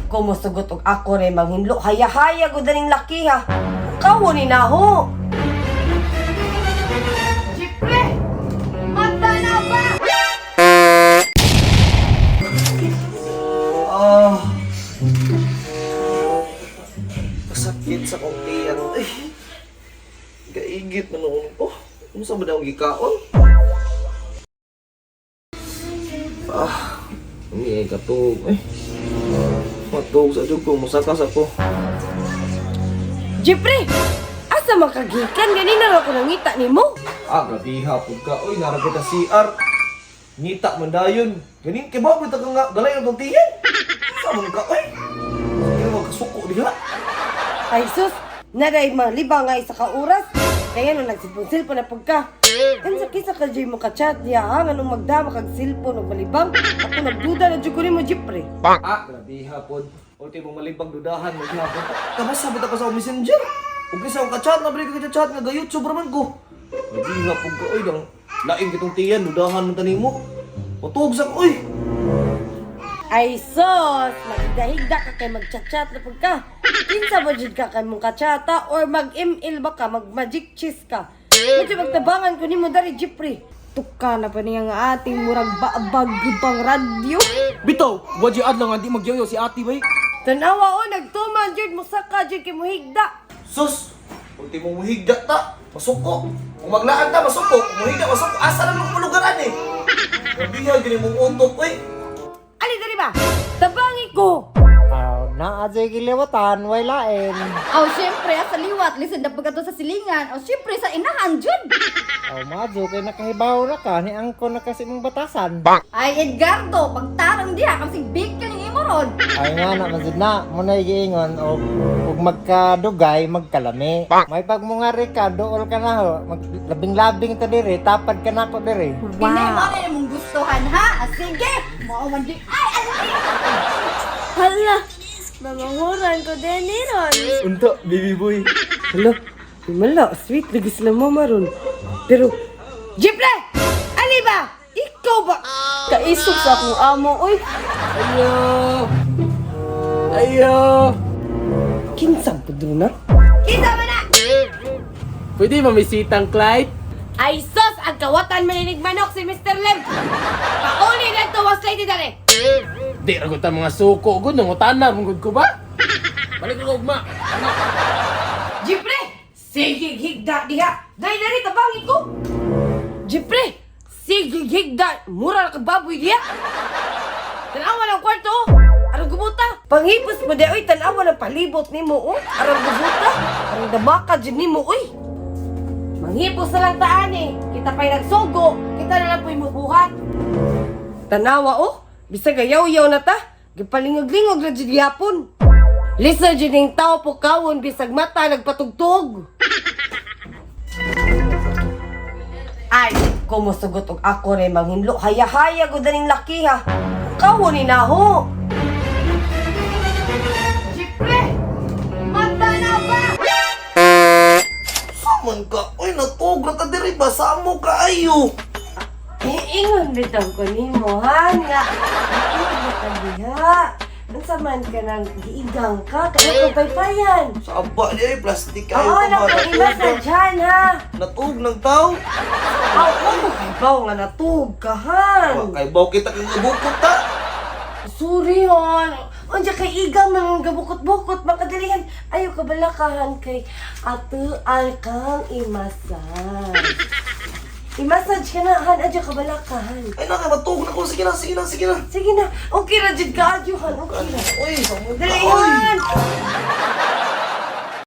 ko mosugot og ako ray manghinlo. Haya-haya gud aning laki ha. Kawo ni naho. Jeffrey! Mata na ba? Ah. Masakit sa kong tiyan. Ay. Gaigit na noon ko. Unsa ba daw ang gikaon? Ah, hindi ay katog. Ay. Matug sa jud ko, musakas ako. Jeffrey, asa man ka gikan ganina ra ko nangita nimo? Ah, grabe ha, pud ka. Oy, nara kita CR. Ngita man dayon. Ganin kay ba ka nga galay ang tong tiyan. Sa man ka, oy. Sige magkasuko diha. Ay sus, naday malibang nga isa ka oras. Kaya nung nagsipon-silpon na pagka. Kansa kisa ka jay mo ka-chat niya ha, nganong magdama kag silpon og malibang. Ako nagduda na jud ko nimo, Jeffrey. Ah, grabe ha pod. Ultimo malibang dudahan mo gihapon. Kabasa bitaw ko sa akong messenger. Ug isa akong ka-chat na break ka chat nga ga-YouTube ra man ko. Grabe ha pod ka oy dang lain kitong tiyan dudahan man tanimo. Matug sa ko oy. Ay sus, maghigda-higda ka kay mag-chat-chat na pagka. Kinsa ba jud ka kay mong ka-chata or mag-ML ba ka, mag-magic cheese ka. Medyo magtabangan ko nimo dari, Jeffrey. Tuka na pa niya nga ating murag baabag pang radyo. Bitaw, wadyo adlaw nga di magyoyo si ate bay. Tanawa o, nagtuman jud, musaka jud kay muhigda. Sus, ultimo muhigda ta. Masuko. Kung maglaan ta masuko, kung muhigda masuko. Asa na mo lugaran eh. Grabe ha gani mong utok oy. Ali dari ba? Tabangi ko. Aw, naa jay giliwatan, way lain. Aw, syempre, ah, sa liwat, listen na pagkato sa silingan. Aw, syempre, sa inahan, jud. Aw, madyo kay nakahibaw ra ka ni angko na kasi mong batasan. Ay, Edgardo, pagtarang diha, kamsing big ka ning imo ron. Ay nga na man jud na, mo na giingon og ug magkadugay magkalami. May pagmungari ka, duol ka na ho. Mag, labing-labing ta diri, tapad ka nako diri. Wow. Hindi mo na imong gustuhan, ha? Ah, sige, mao man di. Ay, ano ni? Hala, mamanguran ko din ni ron. Unta, baby boy. Hala, wala, sweet lagi sila mama ron. Pero, Jeffrey! Ali ba? Ikaw ba? Kaisog sa akong amo, oy. Ayo. Ayo. Kinsang po na? Kinsa man na? Pwede mamisitang Clyde? Ay sus, ang kawatan maninig manok si Mr. Lim. Pauli na to, was lady dali. Di ra gud ta mga suko gud nangutana man gud ko ba? Balik ko ugma. Jeffrey, sige higda diha. Dali dali tabangi ko. Jeffrey, sige higda. Mura na kag baboy diha. Tanawa ng kwarto. Oh. Arang gumuta. Panghipos mo di oy, tanawa ng palibot nimo oh. Arang gumuta. Arang damaka jud nimo oy. Manghipos na lang taan eh. Kita pa'y nagsugo. Kita na lang po'y mubuhat. Tanawa oh. Bisag ayaw-yaw na ta. Gipalingog-lingog na jud gyapon. Lisa jud ning tao po kawon bisag mata nagpatugtog. Ay, kumusugot og ako ray manghinlo. Haya-haya gud aning laki ha. Kawon ni naho. Jeffrey! Mata na ba? Saman ka, oy natug ra ta diri ba samo ka ayo. Eh, ingon bitaw ko nimo han nga. Natug na ka diha. Unsa man ka nang giigang ka kaya kang paypayan. Sa aba di ay plastic ayo Oo, ka ba? na i-massage han ha. Natug ng tao. Aw, oh, kay baw nga natug ka han. Wa kay baw kita kang bukot ta. Sorry hon. Unsa kay igang nang gabukot-bukot makadalihan. Ayo ka balakahan kay atual kang i-massage. I-massage ka na han, adyo ka balakahan. Ay na kay matug na ko sige na sige na sige na. Sige na, okay ra jud ka adyo han, okay ra. Oy, samo ka Dali oy. han.